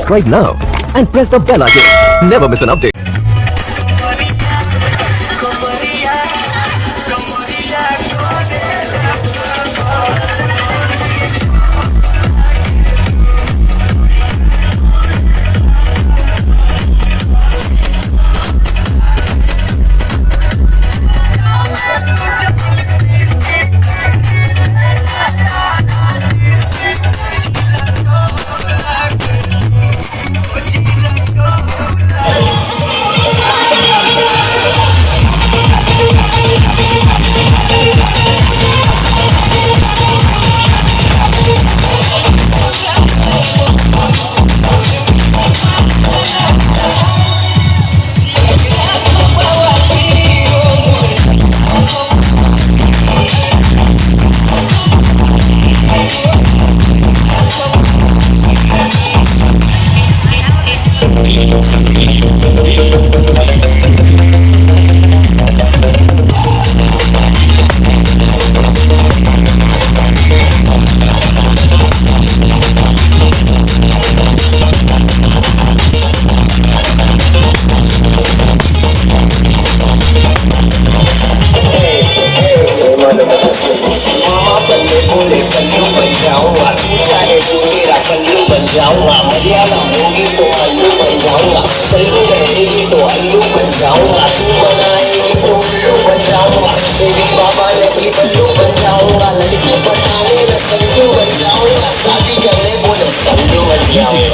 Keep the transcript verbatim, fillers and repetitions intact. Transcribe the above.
Subscribe now and press the bell icon. Never miss an update. मामा बल्ले बोले पल्लू बन जाऊंगा, तू चाहे तू मेरा पल्लू बन जाऊंगा, मलयालम होगी तो मल्लू बन जाऊंगा, तेलुगु में होगी तो अल्लू बन जाऊंगा, तू बनाएगी तो उल्लू बन जाऊंगा, तेरी बाबा लड़की बल्लू बन जाऊंगा, लड़की पटाने में सल्लू बन जाऊंगा, शादी करने बोले सल्लू बन जाऊंगा।